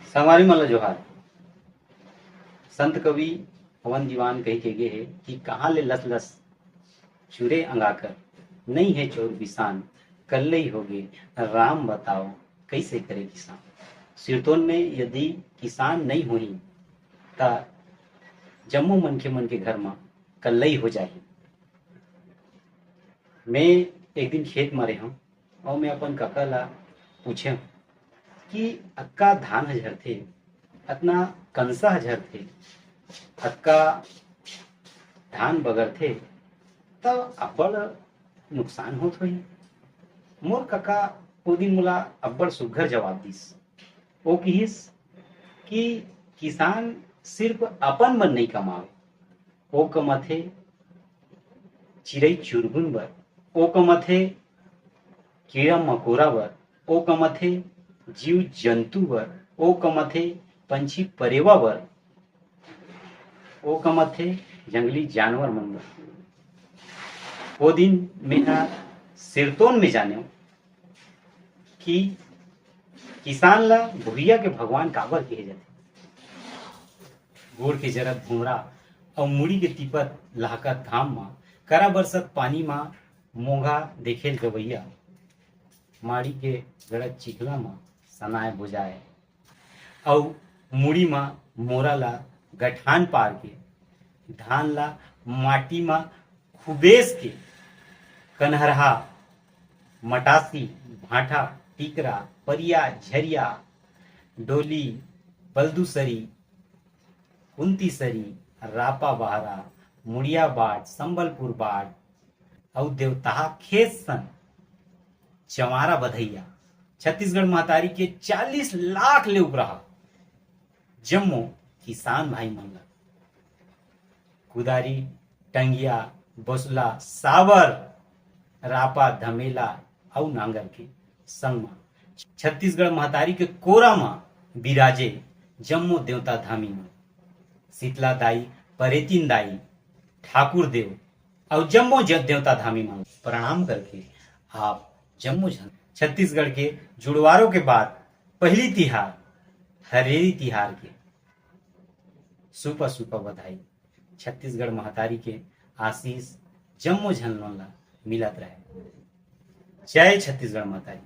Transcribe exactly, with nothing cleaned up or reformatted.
संगवारी मन ल जोहार। संत कवि पवन दीवान कहि के गे हे कि कहाँ ले लस लस चुरे अंगाकर, नइ हे चोर बिसान, कल्लई होगे राम बताओ, कइसे करे किसान। सिरतोन में यदि किसान नइ होही, त जम्मो मनखे मन के घर म कल्लई हो जाही। मैं एक दिन खेत म रेहेंव अउ मैं अपन कका ला पूछेंव कि अतका धान ह झरथे, अतना कंसा ह झरथे, अतका धान बगरथे, त अब्बड़ नुकसान होत होही। मोर कका ओ दिन मोला अब्बड़ सुघर जवाब दिस। ओ किहिस कि किसान सिर्फ अपन बर नइ कमावे, ओ कमाथे चिरई चुरगुन बर, ओ कमाथे कीड़ा मकोरा बर, ओ कमाथे जीव जंतु बर, ओ कमाथे पंछी परेवा बर, ओ कमाथे जंगली जानवर मन बर। ओ दिन मेंहा सिरतोन में जानेंव कि किसान ला भुइया के भगवान काबर कहे जाथे। गोड़ के जरत भुमरा अउ मुड़ी के तिपत लहकत घाम म, करा बरसत पानी म मोंघा देखेल गवैया, माड़ी के गड़त चिखला म सनाय बोजाय अउ मुड़ी म मोरा ला गठान पार के, धान ला माटी म खुबेस के, कनहरहा, मटासी, भांठा, टीकरा, परिया, झरिया, डोली, बलदूसरी, कुंतीसरी, रापा बहरा, मुड़िया बाट, संबलपुर बाट, अउ देवताहा खेत सन चंवारा बधइया, छत्तीसगढ़ महतारी के चालीस लाख ले उपराहा जम्मो किसान भाई मन ला कुदारी, टंगिया, बसुला, साबर, रापा, धमेला अउ नांगर के संग म छत्तीसगढ़ महतारी के कोरा म बिराजे जम्मो देवता धामी मन, शीतला दाई, परेतिन दाई, ठाकुर देव अउ जम्मो ज-, देवता धामी मन प्रणाम करके आप जम्मो झन छत्तीसगढ़ के जुड़वारों के बाद पहिली तिहार हरेली तिहार के सुपा सुपा बधाई। छत्तीसगढ़ महतारी के आशीष जम्मो झन मन ला मिलत रहे। जय छत्तीसगढ़ महतारी।